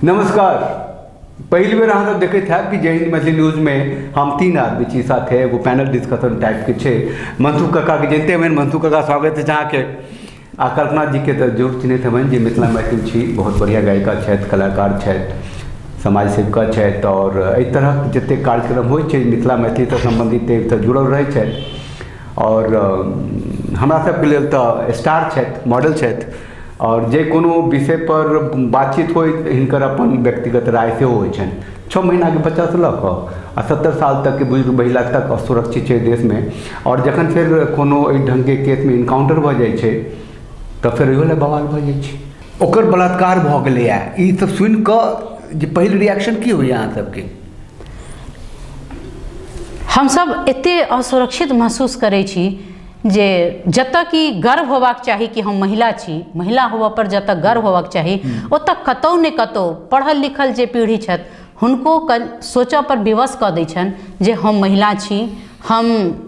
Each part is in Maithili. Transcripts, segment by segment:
नमस्कार। पहिल बेर अहाँ सब देखैत हैब कि जय हिंद मैथिली न्यूज में हम 3 आदमी छी साथे, एगो पैनल डिस्कशन टाइप के छै। मनसुख काका के जानते हेबनि, मनसुख काका स्वागत छै अहाँके। आ कल्पना जी के तऽ जरूर चिन्हैत हेबनि जे मिथिला मैथिल छी, बहुत बढ़िया गायिका छथि, कलाकार छथि, समाज सेविका छथि और एहि तरहक जतेक कार्यक्रम होइ छै मिथिला मैथिलीसँ सम्बन्धित ताहिसँ जुड़ल रहै छथि और हमरा सबके लेल तऽ स्टार छथि, मॉडल छथि और जे कोनो विषय पर बातचीत होय हिनकर अपन व्यक्तिगत राय सेहो होइ छनि। 6 महीना के बच्चा से लऽ कऽ आ 70 साल तक के बुजुर्ग महिला तक असुरक्षित छै देशमे और जखन फेर कोनो एहि ढङ्गके केसमे इनकाउंटर भऽ जाइ छै तऽ फेर इहो लए बवाल भऽ जाइ छै। ओकर बलात्कार भऽ गेलैए, ई सब सुनि कऽ जे पहिल रिएक्शन की होइए अहाँ सबके? हमसब एते असुरक्षित महसूस करै छी जे जतऽ कि गर्व होबाक चाही कि हम महिला छी, महिला होबऽ पर जतऽ गर्व होबाक चाही ओतऽ कतौ ने कतौ पढ़ल लिखल जे पीढ़ी छथि हुनको सोचऽ पर विवश कऽ दै छनि जे हम महिला छी, हम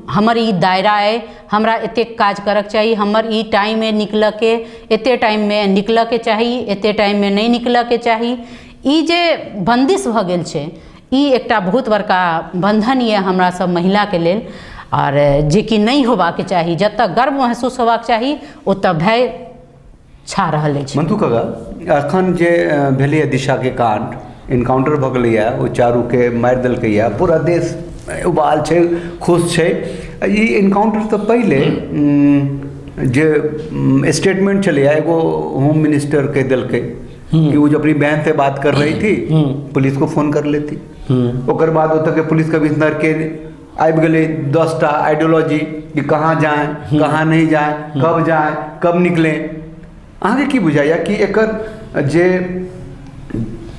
हमर ई दायरा अइ, हमरा एतेक काज करक चाही, हमर ई टाइम अइ निकलऽके, एते टाइममे निकलऽके चाही, एते टाइममे नहि निकलऽके चाही। ई जे बन्दिश भऽ गेल छै ई एकटा बहुत बड़का बन्धन यऽ हमरा सब महिलाके लेल और जे कि नहि होबाक चाही। जतऽ गर्व महसूस होबाक चाही ओतऽ भय छा रहल अछि। मंतू काका, अखन जे भेलैए दिशाके कांड, इनकाउंटर भऽ गेलैए, ओ चारूके मारि देलकैए, पूरा देश उबाल छै, खुश छै। ई इनकाउंटरसँ पहिले जे स्टेटमेंट छलैए एगो होम मिनिस्टर कहि देलकै कि वो जो अपनी बहन से बात कर रही थी पुलिस को फोन कर लेती। ओकर बाद ओतऽ के पुलिस कमिश्नर के आबि गेलै 10टा आइडियोलॉजी कि कहाँ जाएं, कहाँ नहीं जाएं, कब जाएं, कब निकलें। अहाँके की बुझाइए कि एकर जे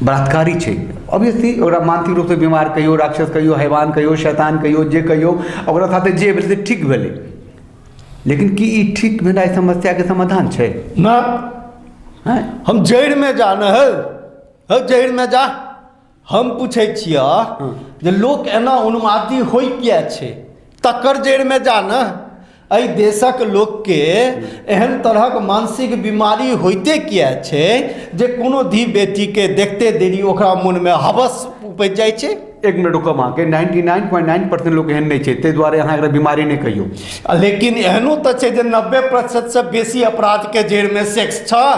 बलात्कारी छै, ऑब्वियसली ओकरा मानसिक रूपसँ बीमार कहियौ, राक्षस कहियौ, हैवान कहियौ, शैतान कहियौ, जे कहियौ, ओकरा साथे जे भेलै से ठीक भेलै, लेकिन की ई ठीक भेनाइ समस्याके समाधान छै? ना, हम जड़िमे जा न हौ, जड़िमे जा। हम पूछै छियह जे लोक एना उन्मादी होइ किया छै, तकर जड़िमे जा न। एहि देशक लोकके एहन तरहक मानसिक बीमारी होइते किया छै जे कोनो धी बेटीके देखते देरी ओकरा मोनमे हवस उपजि जाइ छै? एक मिनट रुकब, अहाँके 99.9% लोक एहन नहि छै, ताहि दुआरे अहाँ एकरा बीमारी नहि कहियौ। लेकिन एहनो तऽ छै जे 90% बेसी अपराधके जड़िमे सेक्स छै।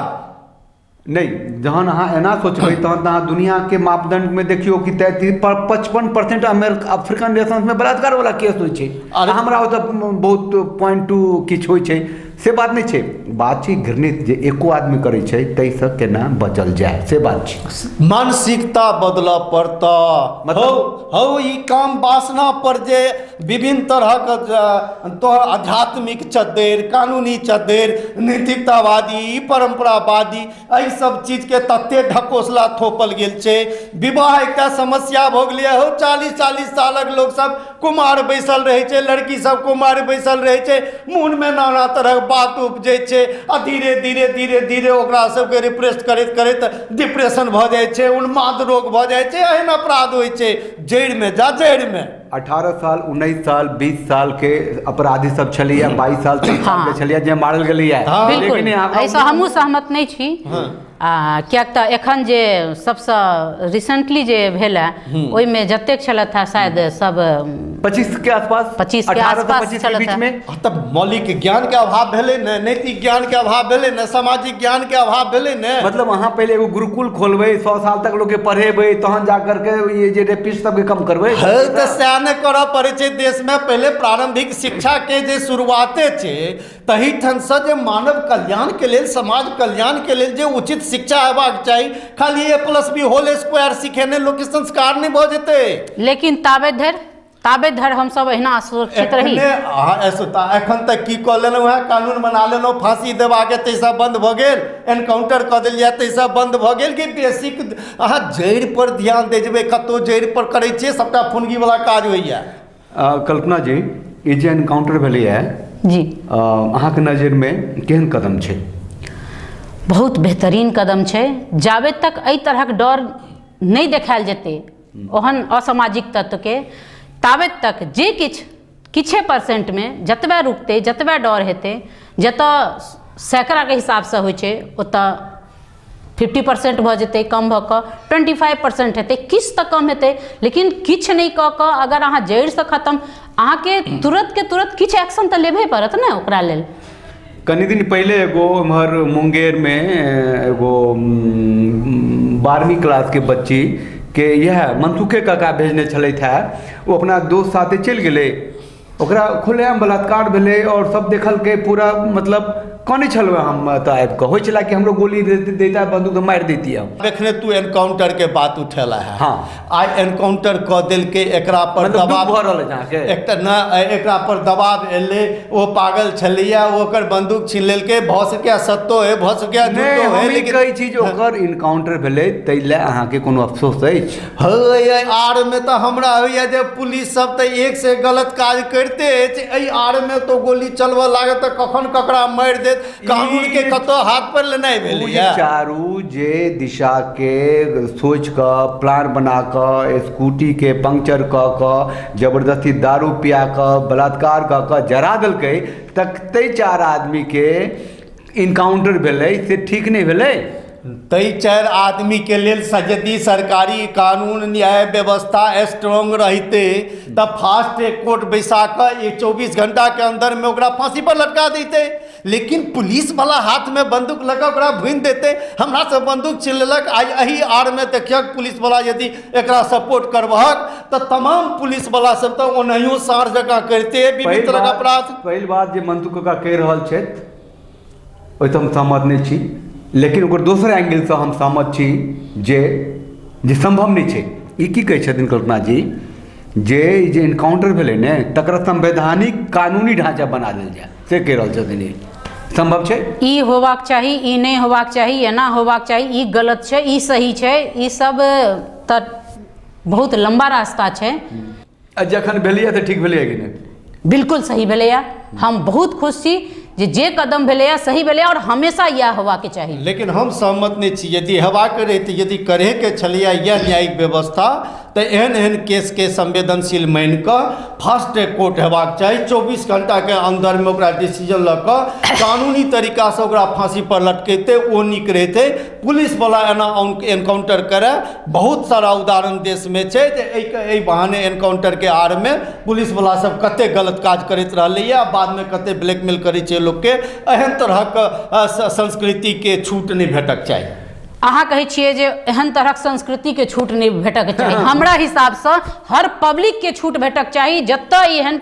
नहि, जहन अहाँ एना सोचबै तहन तऽ अहाँ दुनिआके मापदण्डमे देखियौ कि 33-55% अफ्रीकन नेशंसमे बलात्कार वाला केस होइ छै, हमरा ओतऽ बहुत 0.2 किछु होइ छै, से बात नहि छै। बात छै घृणित जे एको आदमी करै छै ताहिसँ केना बचल जाय, से बात छै। मानसिकता बदलऽ पड़तऽ। मतलब हौ ई काम वासना पर जे विभिन्न तरहक तोहर आध्यात्मिक चद्दरि, कानूनी चद्दरि, नैतिकतावादी, परम्परावादी, एहि सब चीजके तते ढकोसला थोपल गेल छै। विवाह एकटा समस्या भऽ गेलैए हौ। 40-40 सालक लोकसब कुमार बैसल रहै छै, लड़की सब कुमार बैसल रहै छै, मोनमे नाना तरहक बात उपजै छै आ धीरे धीरे धीरे धीरे ओकरा सबके रिप्रेस करैत करैत डिप्रेशन भऽ जाइ छै, उन्माद रोग भऽ जाइ छै, एहन अपराध होइ छै। जड़िमे जा, जड़िमे। 18 साल, 19 साल, 20 साल के अपराधी सब छलैया, 22 साल, 23 साल के छलैया जे मारल गेलैया। बिल्कुल, एहिसँ हमहूँ सहमत नहि छी। आ किएक तऽ एखन जे सबसँ रिसेंटली जे भेल है ओहिमे जतेक छलथि है शायद सब 25 के आसपास, 25 के आसपास छलथि है। तब मौलिक ज्ञान के अभाव भेलै ने, नैतिक ज्ञान के अभाव भेलै ने, सामाजिक ज्ञान के अभाव भेलै ने। मतलब अहाँ पहिले एगो गुरुकुल खोलबै, 100 साल तक लोकके पढ़ेबै, तहन जा करके ये जे रेपिस्ट सबके कम करबै। है तऽ सएह ने करऽ पड़ै छै देशमे। पहिले प्रारंभिक शिक्षा के जे शुरुआते छै तही ढङ्गसँ जे मानव कल्याणके लेल, समाज कल्याणके लेल जे उचित शिक्षा हेबाक चाही, खाली A plus B whole square सिखेने लोकके संस्कार नहि भऽ जेतै। लेकिन ताबे धरि हमसब एहिना असुरक्षित रही। एखन तक की कऽ लेलहुँ हेँ? कानून बना लेलहुँ फाँसी देबाके, ताहिसँ बन्द भऽ गेल, एनकाउंटर कऽ देलियै ताहिसँ बन्द भऽ गेल। कि बेसिक अहाँ जड़ि पर ध्यान दै जेबै, कतहु जड़ि पर करै छियै सबटा फुनगीवला काज होइए। कल्पना जी, ई जे एनकाउंटर भेलैए जी, अहाँके नजरिमे केहन कदम छै? बहुत बेहतरीन कदम छै। जाबे तक एहि तरहक डर नहि देखायल जेतै ओहन असामाजिक तत्वके, ताबे तक जे किछु किछे परसेंटमे जतबे रुकतै, जतबे डर हेतै, जतऽ सैकड़ाके हिसाबसँ होइ छै ओतऽ 50% भऽ जेतै, कम भऽ कऽ 25% हेतै, किछु तऽ कम हेतै। लेकिन किछु नहि कऽ कऽ अगर अहाँ जड़िसँ खतम, अहाँके तुरन्तके तुरन्त किछु एक्शन तऽ लेबहे पड़त ने ओकरा लेल। कनि दिन पहिले एगो एम्हर मुंगेरमे एगो 12वीं क्लासके बच्चीके इएह मनसुखे काका भेजने छलथि हेँ। ओ अपना दोस्त साथे चलि गेलै, ओकरा खुलेआम बलात्कार भेलै आओर सब देखलकै पूरा। मतलब कनै छलहुँ हम एतऽ आबिकऽ, होइ छलै कि हमरो गोली दैता बन्दूक तऽ मारि दैतियै हम। एखने तू एनकाउंटर के बात उठेला है। हाँ। आइ एनकाउंटर कऽ देलकै, एकरा पर मतलब दुख दबाव भऽ रहल अछि अहाँके? एकटा न एकरा पर दबाव एलै, ओ पागल छलैया, ओ ओकर बंदूक छीन लेलकै। भऽ सकैया सत्तो है, भऽ सकैया नहि, झूठो है, हम ई लेकिन कहै छी जे ओकर इनकाउंटर भेलै ताहि लए अहाँके कोनो अफसोस अछि? है, एहि आड़मे तऽ हमरा होइए जे पुलिस सब तऽ एक से एक गलत काज करिते अछि। एहि आड़मे तो गोली चलबऽ लागत तऽ कखन ककरा मारि देत, कानूनके कतऽ हाथ पर लेनाइ भेलैए। चारू जे दिशाके सोचि कऽ प्लान बना कऽ स्कूटीके पंक्चर कऽ कऽ जबरदस्ती दारू पिया कऽ बलात्कार कऽ कऽ जरा देलकै, तक तै 4 आदमीके इनकाउंटर भेलै से ठीक नहि भेलै? तै 4 आदमीके लेल यदि सरकारी कानून न्याय व्यवस्था स्ट्रॉन्ग रहितै तऽ फास्ट ट्रैक कोर्ट बैसा कऽ 24 घंटाके अन्दरमे ओकरा फाँसी पर लटका दैतै। लेकिन पुलिसवला हाथमे बंदूक लऽ कऽ ओकरा भुनि देतै। हमरा से बंदूक छीन लेलक। आइ एहि आड़मे देखियक पुलिसवला यदि एकरा सपोर्ट करबहक तऽ तमाम पुलिसवला सब तऽ ओनाहियो साँढ़ जकाँ करिते विभिन्न तरहक अपराध। पहिल बात जे मंतू काका कहि रहल छथि ओहिसँ हम सहमत नहि छी, लेकिन ओकर दोसर एंगलसँ हम सहमत छी जे जे सम्भव नहि छै। ई की कहै छथिन कल्पना जी जे ई जे इनकाउंटर भेलै ने तकरा संवैधानिक कानूनी ढाँचा बना देल जाय, से कहि रहल छथिन। ई सम्भव छै? ई होबाक चाही, ई नहि होबाक चाही, एना होबाक चाही, ई गलत छै, ई सही छै, ई सब तऽ बहुत लम्बा रास्ता छै। आ जखन भेलैए तऽ ठीक भेलैए कि नहि? बिल्कुल सही भेलैए। हम बहुत खुश छी जे जे कदम भेलैए सही भेलैए और हमेशा इएह होबाक चाही। लेकिन हम सहमत नहि छी। यदि हेबाक रहितै, यदि करैके छलैए इएह न्यायिक व्यवस्था, तऽ एहन एहन केसके संवेदनशील मानि कऽ फास्ट ट्रैक कोर्ट हेबाक चाही। 24 घंटाके अन्दरमे ओकरा डिसीजन लऽ कऽ कानूनी तरीकासँ ओकरा फाँसी पर लटकेतै, ओ नीक रहितै। पुलिसवला एना एनकाउंटर करय, बहुत सारा उदाहरण देशमे छै जे एहि बहाने एनकाउंटरके आड़मे पुलिसवला सब कते गलत काज करैत रहलैए आ बादमे कते ब्लैकमेल करै छै लोकके। एहन तरहक संस्कृतिके छूट नहि भेटक चाही। अहाँ कहै छियै जे एहन तरहक संस्कृतिके छूट नहि भेटक चाही। हमरा हिसाबसँ हर पब्लिकके छूट भेटक चाही। जतऽ एहन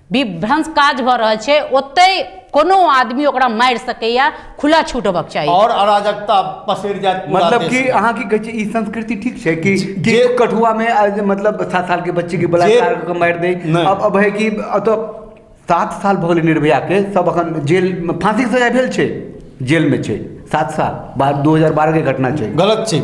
विभ्रंश काज भऽ रहल छै ओतहि कोनो आदमी ओकरा मारि सकैया, खुला छूट होबाक चाही। और अराजकता पसरि जायत पूरा मतलब देश कि मे। अहाँ की कहै छी ई संस्कृति ठीक छै कि जे कठुआ में मतलब 7 साल के बच्ची के बलात्कार कऽ के मारि दै? नहि। अब है कि एतऽ 7 साल भऽ गेलै निर्भया के, सब अखन जेल मे फांसी के सजा भेल छै, जेल में छै 7 साल बाद, 2012 के घटना छै। गलत छै।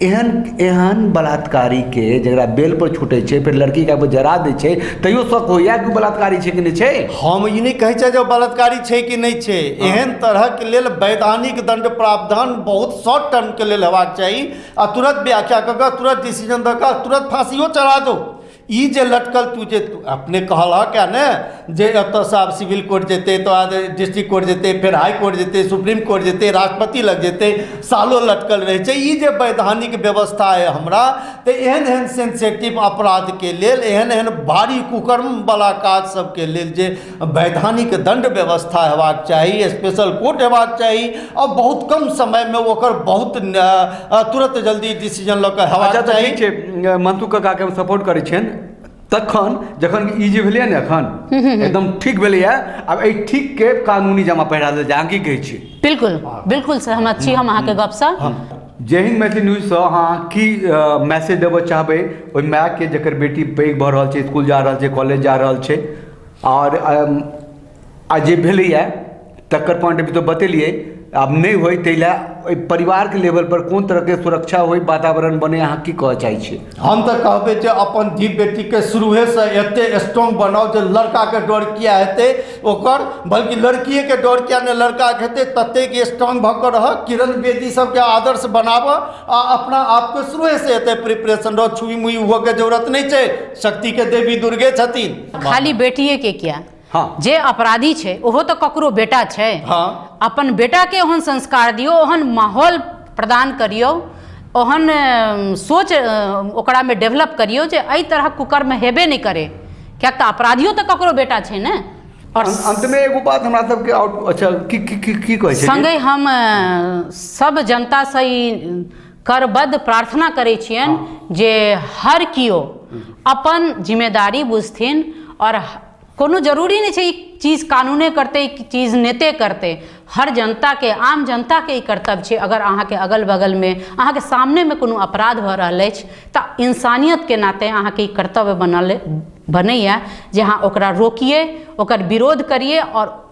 एहन एहन बलात्कारी के जकरा बेल पर छूटै छै, फेर लड़की के आब जरा दै छै, तैयो शक होइया कि बलात्कारी छै कि नहि छै? हम ई नहि कहै छियै जे बलात्कारी छै कि नहि छै। एहन तरहक लेल वैधानिक दंड प्रावधान बहुत शॉर्ट टर्म के लेल हेबाक चाही आ तुरंत व्याख्या कऽ कऽ तुरंत डिसीजन दऽ कऽ तुरंत फाँसियो चढ़ा दो। ई जे लटकल तू जे अपने कहलहक ने जे एतऽसँ आब सिविल कोर्ट जेतै, तऽ बाद डिस्ट्रिक्ट कोर्ट जेतै, फेर हाई कोर्ट जेतै, सुप्रीम कोर्ट जेतै, राष्ट्रपति लग जेतै, सालो लटकल रहै छै। ई जे वैधानिक व्यवस्था अइ हमरा तऽ एहन एहन सेंसेटिव अपराधके लेल, एहन एहन भारी कुकर्मवला काज सबके लेल जे वैधानिक दंड व्यवस्था हेबाक चाही, स्पेशल कोर्ट हेबाक चाही और बहुत कम समयमे ओकर बहुत तुरंत जल्दी डिसीजन लऽ कऽ हेबाक अच्छा तऽ चाही। ठीक छै, मंतू काकाके हम सपोर्ट करै छियनि। तखन जखन ई जे भेलैए ने एखन एकदम ठीक भेलैए, आब एहि ठीकके कानूनी जमा पहिरा देल जाय, अहाँ की कहै छी? बिल्कुल बिल्कुल सहमत छी हम अहाँके गपसँ। जय हिंद मैथिली न्यूजसँ अहाँ की मैसेज देबऽ चाहबै ओहि मायके जकर बेटी पैघ भऽ रहल छै, स्कूल जा रहल छै, कॉलेज जा रहल छै, आओर आ जे भेलैए तकर पॉइंट ऑफ व्यू तऽ बतेलियै, आब नहि होय ताहि लए ओहि परिवारके लेवल पर कोन तरहके सुरक्षा होय, वातावरण बनै, अहाँ की कहऽ चाहै छियै? हम तऽ कहबै जे अपन धी बेटीके शुरुएसँ एते स्ट्रॉन्ग बनाउ जे लड़काके डर किया हेतै ओकर, बल्कि लड़किएके डर किया नहि लड़काके हेतै, ततेक स्ट्रॉन्ग भऽ कऽ रहऽ। किरण बेदी सबके आदर्श बनाबऽ आ अपना आपके शुरुएसँ एते प्रिपरेशन रह। छुई मुई हुअके जरूरत नहि छै, शक्तिके देवी दुर्गे छथिन। खाली बेटिएके किया, हाँ। जे अपराधी छै ओहो तऽ ककरो बेटा छै। हाँ। अपन बेटाके ओहन संस्कार दियौ, ओहन माहौल प्रदान करियौ, ओहन सोच ओकरामे डेवलप करियौ जे एहि तरहक कुकर्म हेबे नहि करे, किएक तऽ अपराधियो तऽ ककरो बेटा छै ने। और अंतमे एगो बात हमरा सबके और अच्छा की की की की कहै छै। संगहि हम सब जनतासँ ई करबद्ध प्रार्थना करै छियनि जे हर किओ अपन जिम्मेदारी बुझथिन, और कोनो जरूरी नहि छै ई चीज कानूने करतै, ई चीज नेते करतै, हर जनताके, आम जनताके ई कर्तव्य छै। अगर अहाँके अगल बगलमे, अहाँके सामनेमे कोनो अपराध भऽ रहल अछि तऽ इंसानियतके नाते अहाँके ई कर्तव्य बनैया जे अहाँ ओकरा रोकिए, ओकर विरोध करिए और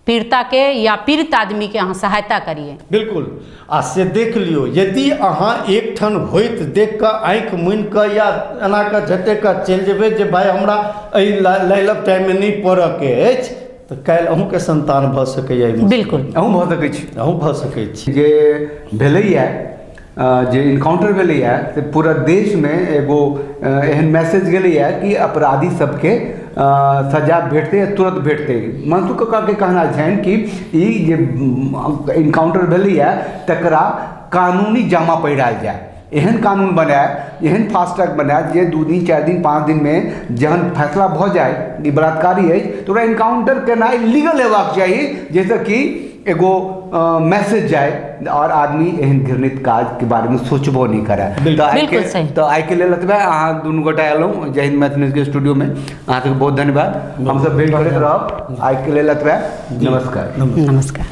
पीड़िताके या पीड़ित आदमीके अहाँ सहायता करिए। बिल्कुल, आ से देख लियौ, यदि अहाँ एकठाम होइत देख कऽ आँखि मुनि कऽ या एना कऽ झटकि कऽ चलि जेबै जे भाय हमरा एहि लाइलक टाइममे नहि पड़ऽके अछि, तऽ काल्हि अहूँके संतान भऽ सकैए। बिल्कुल, अहूँ भऽ सकै छी, अहूँ भऽ सकै छी। जे भेलैए, जे इनकाउंटर भेलैए, से पूरा देशमे एगो एहन मैसेज गेलैए कि अपराधी सबके सजा भेटतै, तुरंत भेटतै। मनसुख काकाके कहना छनि कि ई जे इनकाउंटर भेलैए तकरा कानूनी जामा पहिरायल जाय, एहन कानून बनाय, एहन फास्ट ट्रैक बनाय जे 2 दिन 4 दिन 5 दिनमे जहन फैसला भऽ जाय ई बलात्कारी अछि तऽ ओकरा इनकाउंटर केनाइ लीगल हेबाक चाही, जाहिसँ कि एगो मैसेज जाय और आदमी एहन घृणित काज के बारे में सोचबो नहीं करे। बिल्कुल सही। तऽ आइके लेल एतबे। अहाँ दुनू गोटा अयलहुँ जय हिंद मैथिली न्यूज़ के स्टूडियो में, अहाँ सबके बहुत धन्यवाद। हमसब भेंट करैत रहब। आइके लेल एतबे, नमस्कार। नमस्कार।